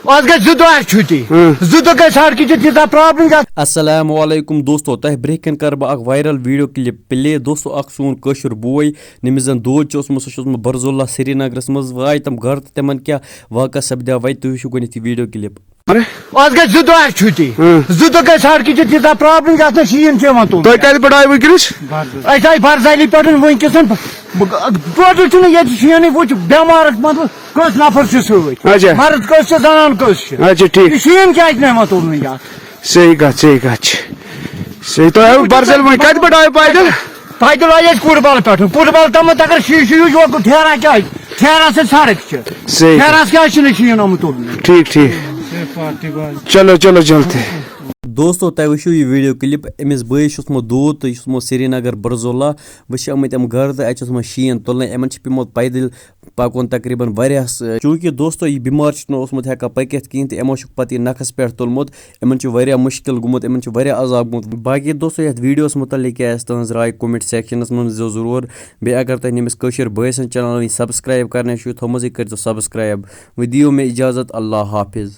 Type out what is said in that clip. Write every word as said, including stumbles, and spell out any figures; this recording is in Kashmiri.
آز گٔے زٕ دۄہ اَسہِ چھُٹی۔ ہاں۔ زٕ دۄہ گٔے سڑکہِ چھِ تیٖژاہ پرابلم گژھان۔ السلام علیکم دوستو، تۄہہِ برٛونٛہہ کَنہِ کَرٕ بہٕ اَکھ وایرل ویٖڈیو کِلِپ پلے۔ دوستو، اَکھ سون کٲشُر بوے، ییٚمِس زَن دود چھُ اوسمُت، سُہ چھُ اوسمُت برزولا سرینگرَس منٛز۔ وۄنۍ آیہِ تِم گَرٕ تہٕ تِمَن کیٛاہ واقعہ سَپدیو، وۄنۍ تُہۍ وٕچھِو گۄڈٕنٮ۪تھ یہِ ویٖڈیو کِلِپ۔ آز گٔے زٕ دۄہ اَسہِ چھُٹی۔ ہاں۔ زٕ دۄہ گٔے سڑکہِ چھِ تیٖژاہ پرابلم گژھان، شیٖن چھُ یِوان تُلنہٕ۔ تُہۍ کَتہِ پٮ۪ٹھ آیوٕ وٕنکیٚنَس؟ أسۍ آیہِ برزیلی پٮ۪ٹھ وٕنکیٚس۔ ٹوٹل چھُنہٕ ییٚتہِ شیٖنٕے، وٕچھ بٮ۪مارَس منٛز کٔژ نفر چھِ سۭتۍ۔ اچھا۔ مرد کٔژ چھِ، زنان کٔژ چھِ؟ اچھا، ٹھیٖک۔ یہِ شیٖن کیٛازِ نہٕ یِوان تُلنہٕ یَتھ؟ صحیح کَتھ، صحیح کَتھ چھِ۔ صحیح، تۄہہِ آیوٕ برزیل وۄنۍ، کَتہِ پٮ۪ٹھ آیوٕ پیدل؟ پیدل آیہِ أسۍ کُربل پٮ۪ٹھ۔ کُربل تامَتھ اگر شیٖشہٕ ہیوٗ یوکُن پھیران کیٛازِ؟ پھیران سۭتۍ سڑک چھِ۔ صحیح۔ پھیران کیٛازِ چھِنہٕ شیٖن آمُت تُلنہٕ؟ ٹھیٖک، ٹھیٖک۔ چلو، چلو، جلدی۔ دوستو، تۄہہِ وٕچھِو یہِ ویٖڈیو کِلِپ، أمِس بٲیِس چھُ اوسمُت دود تہٕ یہِ چھُ اوسمُت سرینگر برزولا۔ وۄنۍ چھِ آمٕتۍ یِم گَرٕ تہٕ اَتہِ چھِ اوسمُت شیٖن تُلنَے۔ یِمَن چھِ پیوٚمُت پیدل پَکُن تقریٖباً واریاہَس، چوٗنٛکہِ دوستو، یہِ بٮ۪مار چھُنہٕ اوسمُت ہٮ۪کان پٔکِتھ کِہیٖنۍ تہٕ یِمو چھُکھ پَتہٕ یہِ نَکھَس پٮ۪ٹھ تُلمُت۔ یِمَن چھُ واریاہ مُشکِل گوٚمُت، یِمَن چھُ واریاہ عذاب گوٚمُت۔ باقٕے دوستو، یَتھ ویٖڈیوَس مُتعلِق کیٛاہ آسہِ تُہٕنٛز راے، comment sectionَس منٛز ؤنۍزیو ضروٗر۔ بیٚیہِ اگر تۄہہِ نٔمِس کٲشِر بٲے سٕنٛز channel وٕنہِ subscribe کَرنَے چھُو تھوٚمُت، یہِ کٔرۍزیو subscribe۔ وۄنۍ دِیِو مےٚ اِجازت، اللہ حافظ۔